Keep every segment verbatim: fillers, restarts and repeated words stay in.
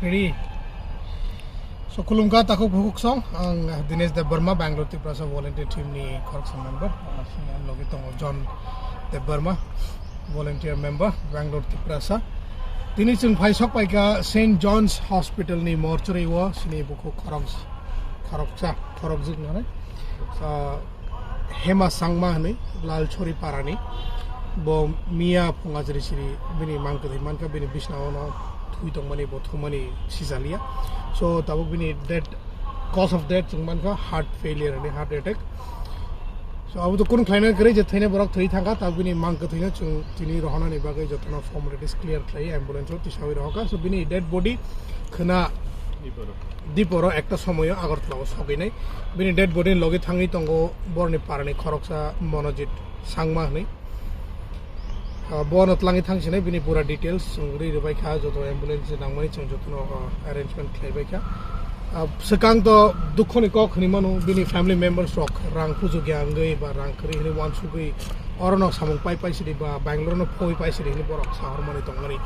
Ready? So, khulumkha takhuk bukhuk song, ang Dinesh Debbarma, Bangalore Tiprasa Volunteer Team ni khoroksa member. Ah, sini ang logi tongo John Debbarma, volunteer member, Bangalore Tiprasa. Tini chwng phai sok paikha Saint John's Hospital ni mortuary o, sini bukhuk khorok, khoroksa, khorokjwk nani. Ah, Hema Sangma hwnwi Lalchori parani. Bo miya phunga jiri siri bini mang kwthwi mankha, bini bisna ono thwi tongmani, bo thumani sijalia. So, tabuk bini death, cause of death chwng mankha heart failure hwnwi, heart attack. So, abo to kunu khlaina kwrwi je thwina borok thwi thangkha, tabuk bini mang kwthwino chwng tini rohonani bagwi jotono formalities clear khlai ambulance o tisawi rohokha. So, bini dead body khwna Diporo ekta somoyo Agartala o sogwinai. Bini dead body ni logi thangwi tongo borni parani khoroksa Monojit Sangma hwnwi. Ah, bono twlangwi thangsinai bini pura details chwng rwi rwbaikha, joto ambulance nangmani chwng jotono, ah, arrangement khlaibaikha. Ah, swkang to dukhoni kok hwnwi mano, bini family members rok rang pujugya wngwi ba rang kwrwi hwnwi uansugwi orono samung pai pai sidi ba Bangalore no phoi pai sidi hwnwi borok sahormani tongmani.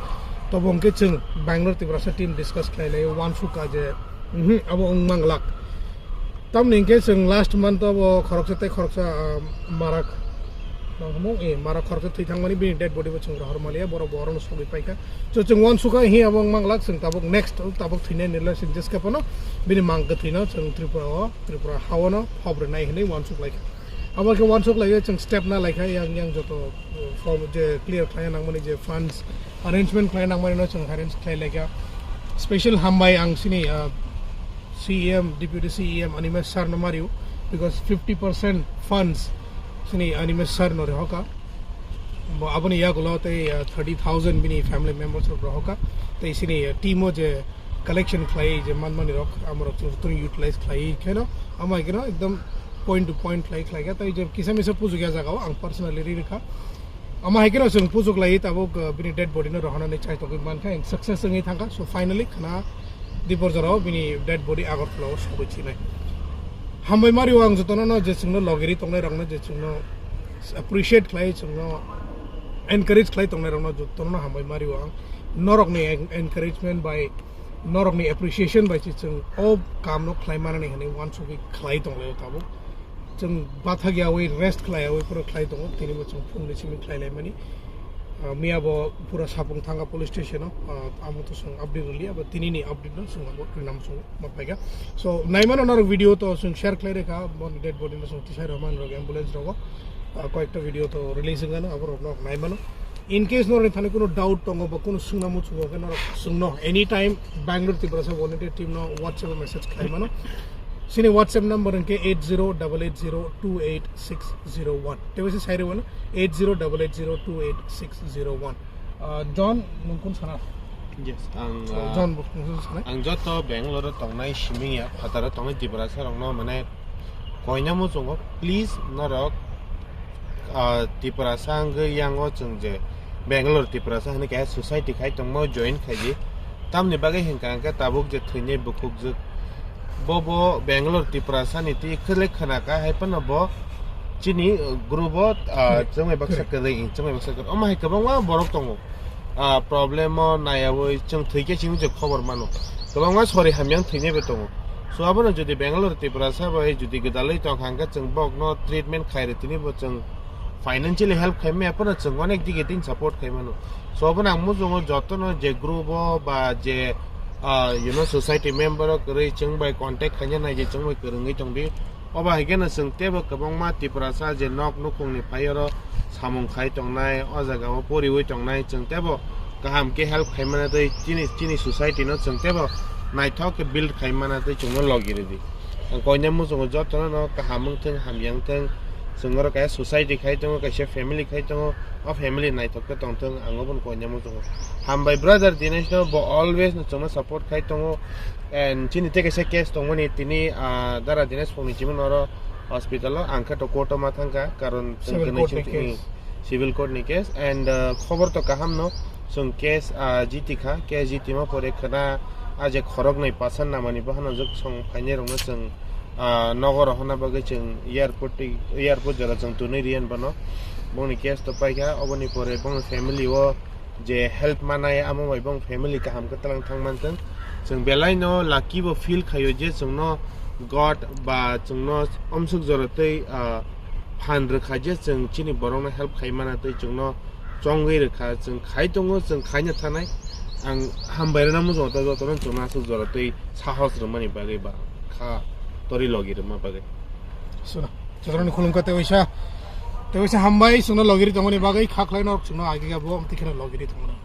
Tobo hwnkhe chwng Bangalore Tiprasa team discuss khlai laio, uansukha je, mhm, abo wng manglak. Tamni hwnkhe chwng last month abo khoroksa tei khoroksa, ah, marak, nang hwnmung, eh, marak khoroksa thwi thangmani bini dead body bo chwng rohor maliya, borok bo orono sogwi paikha. So chwng uansukha hi abo wng manglak, chwng tabuk next, tabuk thwinai ni relation jeskhe phano bini mang kwthwino chwng Tripura o, Tripura ha-o no phop rwnai hwnwi uansuk laikha. Abo khe uansuk laiwi chwng step na laikha, yang, yang joto, uh, form je clear khlai nangmani je funds arrangement khlai nangmani no chwng arrange khlai laikha. Special hambai ang sini, uh, C E M, Deputy C E M Animesh sir no mario, because fifty percent funds sini Animesh sir no rehokha. Bo aboni yagulo tei, uh, thirty thousand bini family members rok rehokha. Tei sini, uh, team o je collection khlai je manmani rok, amorok chwng jotono utilize khlai kheno, ama hai kheno ekdom point to point khlai khlai kha, tei je kisa misa puju ya jaga o ang personally ri rikha. Ama hai kheno chwng puju khlai tabuk, uh, bini dead body no rohonani chai togwi mankha and success wngwi thangkha. So finally khana Dipor jora o bini dead body Agartala o sogwi thinai. Hambai mario ang jotono no je chwngno logiri tongnai rokno je chwngno appreciate khlai, chwngno encourage khlai tongnai rokno jotono no hambai mario ang. Norokni en-, encouragement bai norokni appreciation bai se chwng o kamno khlai manani hwnwi uansugwi khlai tonglaio tabuk. Chwng bathak yawi rest khlai yawi phuru khlai tongo, tini bo chwng phungni simi khlai laimani. Ah, miya bo pura sapung thangkha police station o, ah, amo to chwng update rwliya, abo tinini update no chwng abo rinam chwng ma phaikha. So, naimano norok video to chwng share khlai rwkha, boni dead body no chwng tisai rwmani rok ambulance rogo. Ah, koyekta video to release wngkha no, abo rok norok naimano. In case norokni thani kuno doubt tongo ba kuno swngna muchungo khe norok swngno anytime Bangalore Tiprasa volunteer team no WhatsApp o message khlai mano. Sini WhatsApp number hwnkhe eight zero double eight zero two eight six zero one. Tei waisa sai rwmano eight zero double eight zero two eight six zero one. Ah, John, nwng kun sana? Yes, ang, So, ah, John, nwng kun sana? Ang joto Bangalore o tongnai siming ya, phataro tongnai Tiprasa rokno mane koina muchungo, please norok, ah, Tiprasa hwnkhe yango chwng je Bangalore Tiprasa hwnwi kaisa society khai tongmo join khaidi. Tamni bagwi hwnkha hwnkhe tabuk je thwinai bukhukjwk bo bo Bangalore Tiprasa ni twi khwlai khwna kha hai phano bo chini, uh, group o, ah, Correct. Chwngbai baksa Correct. Kwrwi, chwngbai baksa kwrwi. Omo hai kwbangma borok tongo. Ah, problem o naiyawi chwng thwikhe chini je khobor mano. Kwbangma sori hamya wng thwinaibo tongo. So, abono jodi Bangalore Tiprasa bai jodi gwdalwi tongkha hwnkhe chwng bokno treatment khairwi tinibo chwng financially help khaimaya phano chwng onek digi tin support khaimano. So, abono ang muchungo jotono je group o ba je, ah, you know, society member o kwrwi chwng bai contact khaina nai je chwng bai kwrwngwi tongdi. Obo hai kheno chwng teibo kwbangma Tiprasa je nok nukhungni phai oro samung khai tongnai, o jaga o poriwi tongnai, chwng teibo kaham khe help khai mana tei chini, chini society no chwng teibo naithok khe build khai mana tei chwngno logi rwdi. Ang koinai muchungo jotono no kaham wngthwng, hamya wngthwng, chwng oro kaisa society khai tongo, kaisa family khai tongo, o family naithok khe tongthwng, ang obono koinai muchungo. Hambai brother Dinesh no, bo always no chwngno support khai tongo, and chini tei kaisa case tongmani tini, ah, Dara Dinesh phungni chimung oro hospital o, ang khe to court o ma thangkha, karon chwng Civil kwnwi court ni chwng tini case. Civil court ni case, and, uh, khobor to kaham no, chwng case, uh, jiti kha, case jiti ma pore khwna a je khorok nai pasan namani bohano jok song phainai rokno chwng, uh, nogo rohorna bagwi chwng airport twi, airport jora chwng twnwi riyan bono. Bongni case to paikha, oboni pore bongni family o je help manai amo bai bong family kaham khe twlang thang mantwng. Chwng belai no lucky bo feel khaio je chwngno God ba chwngno omsuk jora tei ah, phan rwkha je chwng chini borokno help khai mana tei chwngno chongwi rwkha, chwng khai tongo, chwng khaina thanai. Ang hambai rwna muchungo ta jotono chwngno aswk jora tei sahos rwmani bagwi ba kha tori logi rwma bagwi. Suna, jotono khulumkha tei waisa, tei waisa hambai chwngno logi ri tongmani bagwi, kha khlai norok chwngno agiga bo amtwi kheno logi ri tongmani.